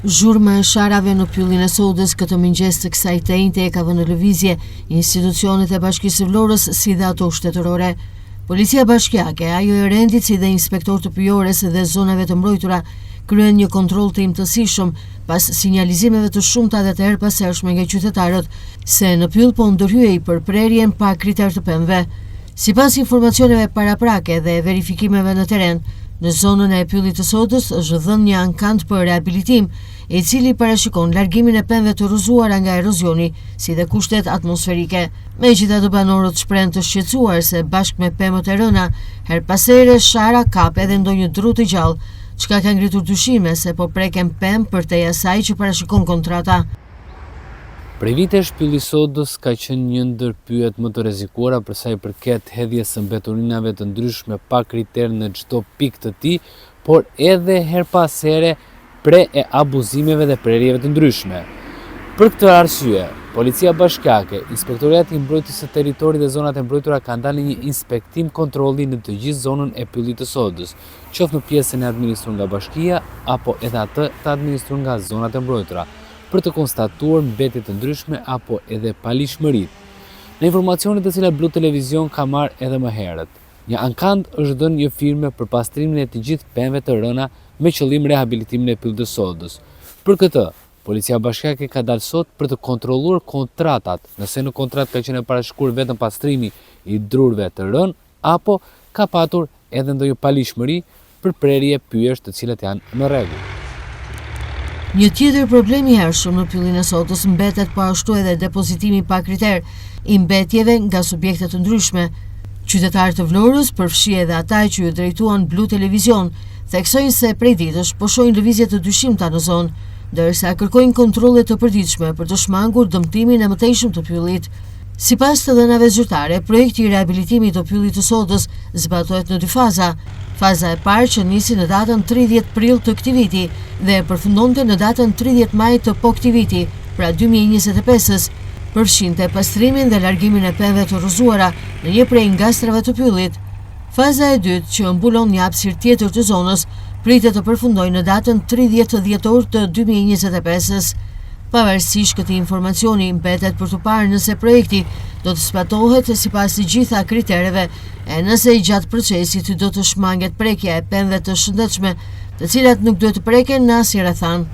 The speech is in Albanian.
Zhurma e sharave në pyllin e Sodës këtë mëngjes të kësaj të enjte e ka vënë në lëvizje institucionet e Bashkisë së Vlorës si dhe ato shtetërore. Policia Bashkiake, ajo e Rendit si dhe inspektorë të pyjores dhe zonave të mbrojtura kryen një kontroll të imtësishëm pas sinjalizimeve të shumta dhe të herëpashershme nga qytetarët se në pyll po ndërhyhej për prerjen pa kriter të pemëve. Sipas informacioneve paraprake dhe verifikimeve në terren, në zonën e Pyllit të Sodës është dhënë një ankand për rehabilitim, i cili parashikon largimin e pemëve të rrëzuara nga erozioni, si dhe kushtet atmosferike. Megjithatë banorët shprehen të shqetësuar se bashkë me pemët e rëna, herë pas here shara kap edhe ndonjë dru të gjallë, çka ka ngritur dyshime se po preken pemë përtej asaj që parashikon kontrata. Prej vitesh Pylli i Sodës ka qenë një ndër pyjet më të rrezikuara për sa i përket hedhjes së mbeturinave të ndryshme pa kriter në çdo pikë të tij, por edhe herë pas here pre e abuzimeve dhe prerjeve të ndryshme. Për këtë arsye, Policia Bashkiake, Inspektoriati i Mbrojtjes së Territorit dhe Zonat e Mbrojtura kanë dalë në një inspektim kontrolli në të gjithë zonën e Pyllit të Sodës, qoftë në pjesën e administruar nga bashkia apo edhe atë të administruar nga zonat e mbrojtura, për të konstatuar mbetje të ndryshme apo edhe paligjshmëritë. Në informacionet të cilat Blu Televizion ka marrë edhe më herët, një ankand është dhënë një firme për pastrimin e të gjithë pemëve të rëna me qëllim rehabilitimin e Pyllit të Sodës. Për këtë, Policia Bashkiake ka dalë sot për të kontrolluar kontratat, nëse në kontratë ka qenë e parashikuar vetëm pastrimi i drurëve të rënë apo ka patur edhe ndonjë paligjshmëri për prerje pyjesh të cilat janë në rregull. Një tjetër problem i hershëm në Pyllin e Sodës mbetet po ashtu edhe depozitimi pa kriter i mbetjeve nga subjekte të ndryshme. Qytetarë të Vlorës, përfshi edhe ata që iu drejtuan Blu Televizion, theksojnë se prej ditësh po shohin lëvizje të dyshimta në zonë, ndërsa kërkojnë kontrolle të përditshme për të shmangur dëmtimin e mëtejshëm të pyllit. Sipas të dhënave zyrtare, projekti i rehabilitimit të Pyllit të Sodës zbatohet në dy faza. Faza e parë që nisi në datën 30 prill të këtij viti dhe përfundonte në datën 30 maj të po këtij viti, pra 2025-ës, përfshinte pastrimin dhe largimin e pemëve të rrëzuara në një prej ngastrave të pyllit. Faza e dytë, që mbulon një hapësirë tjetër të zonës, pritet të përfundojë në datën 30 dhjetor të 2025-ës. Pavarësisht këtij informacioni, mbetet për t'u parë nëse projekti do të zbatohet sipas të gjitha kritereve e nëse gjatë procesit do të shmanget prekja e pemëve të shëndetshme, të cilat nuk duhet të preken në asnjë rrethanë.